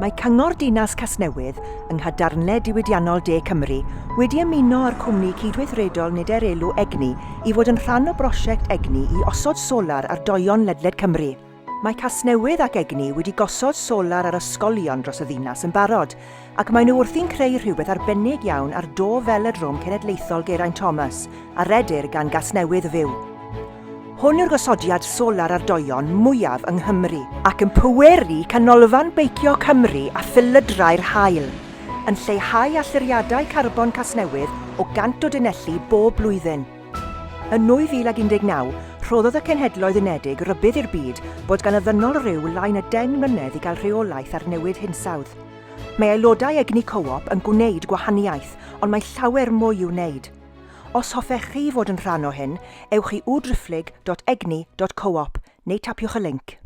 Mae Cyngor Dinas Casnewydd, yng nghadarnle diwydiannol De Cymru, wedi ymuno â'r cwmni cydweithredol nid-er-elw Egni i fod yn rhan o brosiect Egni i osod solar ar doeon ledled Cymru. Mae Casnewydd ac Egni wedi gosod solar ar ysgolion dros y ddinas yn barod, ac maen nhw wrthi'n creu rhywbeth arbennig iawn ar do Felodrome Cenedlaethol Geraint Thomas, a redir gan Gasnewydd Fyw. Hwn yw'r gosodiad solar ar doeon mwyaf yng Nghymru, ac yn pweru Canolfan Beicio Cymru a phelydrau'r haul, yn lleihau allyriadau carbon Casnewydd o 100 o dunelli bob blwyddyn. Yn 2019, rhoddodd y Cenhedloedd Unedig rybudd i'r byd bod gan y ddynol ryw lai na 10 mlynedd i gael rheolaeth ar newid hinsawdd. Mae aelodau Egni Co-op yn gwneud gwahaniaeth, ond mae llawer mwy i'w wneud. Os hoffech chi fod yn rhan o hyn, ewch i www.egni.coop neu tapiwch y linc.